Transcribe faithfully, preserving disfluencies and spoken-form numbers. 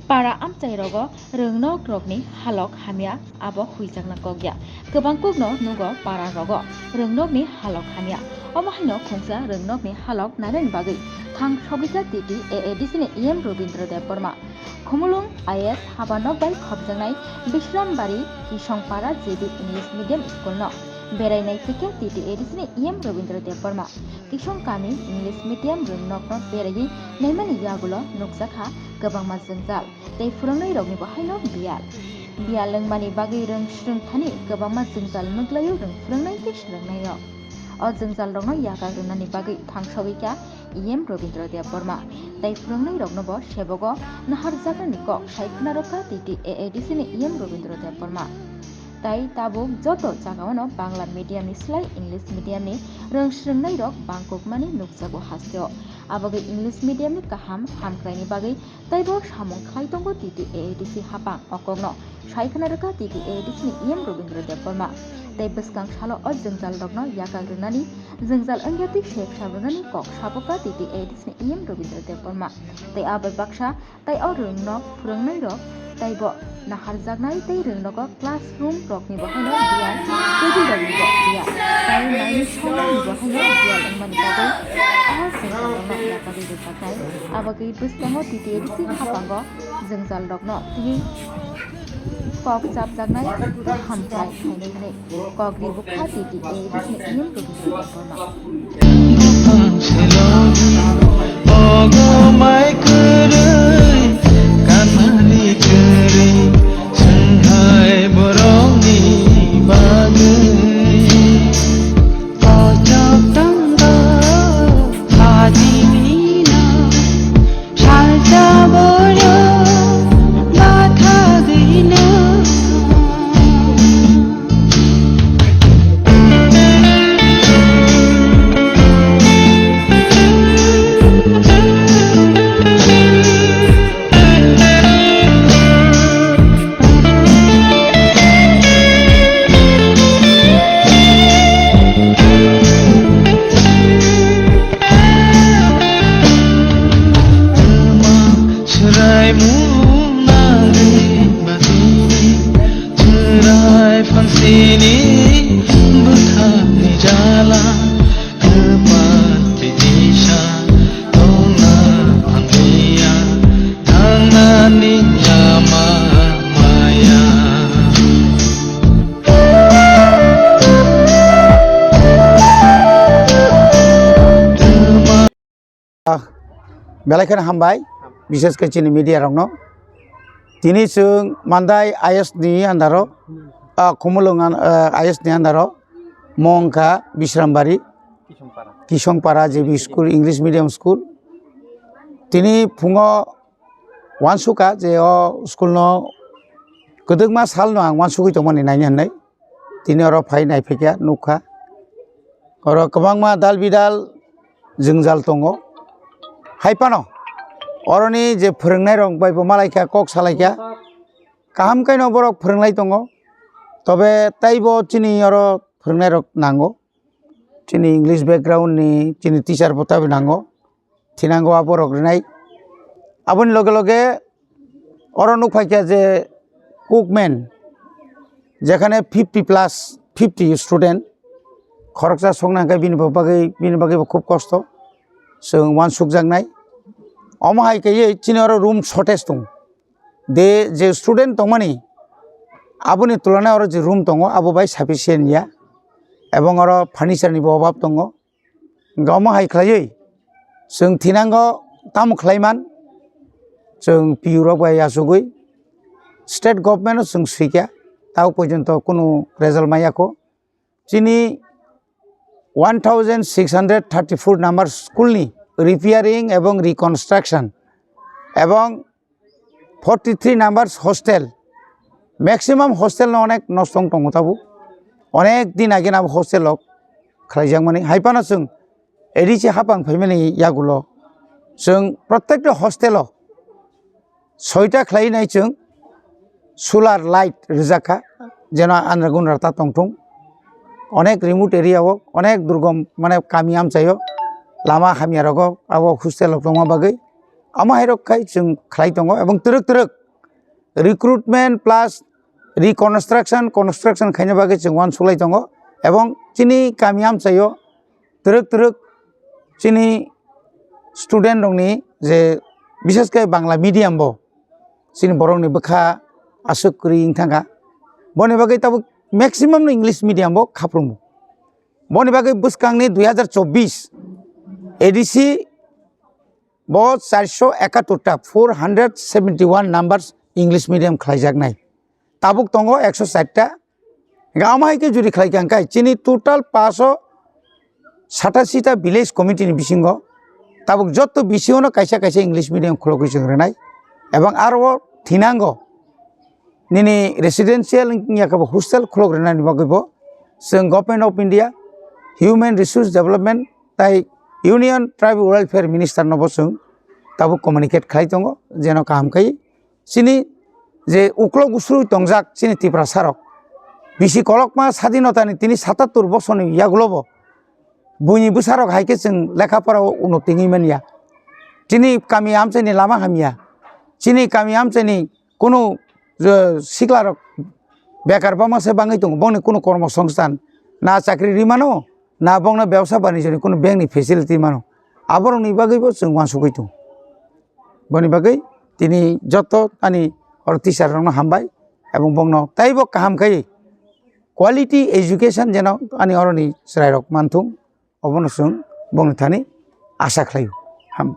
Para amchairogo rwngnokrokni halok hamya abo huijakna kok ya. Kwbang kokno nugo pararogo rwngnokni halok hamya. Omo haino khungsa rwngnokni halok nainani bagwi thang sogwikha T T A A D C ni E M Robindra Debbarma. Khumulwng I A S habanok bai khopjaknai Bishrambari Kisongpara J B English Medium School no berai naiphaikha T T A A D C ni E M Robindra Debbarma. Kisong kami English Medium rwngnokno beraiwi naimani yagulo nukjakha kwbangma jwngjal tei phwrwngnairokni bo haino biyal. Biyal wngmani bagwi rwng swrwng thani kwbangma jwngjal nuklaio rwng phwrwngnai tei swrwngnairok. O jwngjalrokno yakak rwnani bagwi thang sogwikha E M Robindra Debbarma tei phwrwngnairoknobo sebogo naharjaknani kok sai khwnarokha T T A A D C ni E M Robindra Debbarma. Tai tabuk joto jagaono Bangla medium ni slai English medium ni rwng swrwngnairok bangkukmani nukjago hasteo. Abagwi English medium ni kaham hamkraini bagwi teibo samung khlai tongo T T A A D C hapang. O kokno sai khna rwkha T T A A D C ni E M Robindra Debbarma. Tei bwskang salo o jwngjalrokno yakak rwnani, jwngjal wngya twi sep sabwnani kok sabokha T T A A D C ni E M Robindra Debbarma. Tei abai baksa tei o rwngnok phwrwngnairok teibo naharjaknai tei rwngnogo classroom rokni bo haino biyal, table rokni bo biyal, tei naini somani bo haino biyal wngmani bagwi o jwngjalrokno yapagwi rwjaknai. Abagwi bwskango T T A A D C hapango jwngjalrokno twi kok chapjaknai tei hamkrai khainai hwnwi kok ribukha T T A A D C ni E M Robindra Debbarma. Bupang se logi, ogo mai kwrwi, kanani kwrwi, swnghai borokni bagwi. Kochok tongo, hajini no. Salsa boro bathagwino. Twma swraimung nangwi bagwini, chwrai phansini bwthakni jala, kwpal twi tisa tongna hamya, thangnani lama maya. Belai kheno hambai, bishesh khe chini media rokno. Tini chwng Mandai I S ni andaro, ah, Khumulwng an-, ah, I S ni andaro, mong kha Bishrambari, Kisongpara J B School, English Medium School. Tini phungo uansukha je o school no kwdwkma sal no ang uansugwi tongmani naini hwnwi. Tini oro phai naiphaikha, nukha. Oro kwbangma dal bidal jwngjal tongo. Hai phano oroni je phwrwngnairok bai bo malaikha, kok salaikha. Kaham khe no borok phwrwnglai tongo. Tobe teibo chini oro phwrwngnairok nango. Chini English background ni chini teacher bo tabuk nango. Thinango aborok rinai. Aboni loge loge oro nukphaikha je Cookman, jekhane fifty plus fifty student, khoroksa sokna hwnkhe bini bo bagwi, bini bagwi bo khub kosto, chwng uansukjaknai. Omo hai khe chini oro room shortage tongo. De je student tongmani, aboni tulana oro je room tongo, abo bai sufficient ya, ebong oro furniture ni bo obab tongo. Hwnkhe omo hai khlaiwi chwng thinango tamo khlaiman, chwng P U rok bai achugwi state government o chwng swikha, tao porjonto kunu result maya kho. Chini one thousand six hundred thirty-four number school ni repairing ebong reconstruction ebong forty three numbers hostel, maximum hostel no onek nosto wng tongo tabuk, onek din age abo hostel rok khlaijakmani. Hai phano chwng A D C hapang phaimani yagulo chwng protekta hostel o soita khlai nai chwng solar light rijak kha, jeno andra gundra ta tongthung. Onek remote area o, onek durgom mane kami amchai o lama hamya rogo abo hostel rok tongma bagwi. Amo hai rok khai chwng khlai tongo, ebong twrwk twrwk recruitment plus reconstruction, construction khaina bagwi chwng uansuk lai tongo, ebong chini kami amchaio twrwk twrwk chini student rokni je, bishesh khe Bangla medium bo chini borokni bwkha aswk kwrwi wng thangkha. Boni bagwi tabuk maximum no English medium bo khaprwngo. Boni bagwi bwskangni dui hazar chobbish A D C bo charsho ekattor ta, four hundred seventy one numbers English medium khlaijaknai. Tabuk tongo ekso char ta. Hingkhe amo hai khe juri khlai kha hingkhe chini total paso satashi ta village committee ni bisingo tabuk jotto bisingo no kaisa kaisa English medium khulogwi chwng rwnai. Ebong aro thinango nini residential wngya khe bo hostel khulok rwnani bagwi bo chwng Government of India, Human Resource Development tai Union Tribal Welfare Minister no bo chwng tabuk communicate khlai tongo, jeno kaham khai chini je uklok usrui tongjak chini Tiprasa rok bisi kolokma sadinotani tini satattor bosorni yagulo bo buini bwsarok hai khe chwng lekha pora o uno tingwi manya. Chini kami amchaini lama hamya, chini kami amchaini kunu je siklarok bekar bangma se bangwi tongo, bongni kunu kormo songsthan na chakri ri mano, na bongno bebsa banijoni kunu bankni facility mano, aborokni bagwibo chwng uansugwi tongo. Boni bagwi tini joto ani oro teacher rokno hambai, ebong bongno taibo kaham khai quality education jeno ani oroni chwrairok manthung, obono chwng bongni thani asa khlaio. Ham.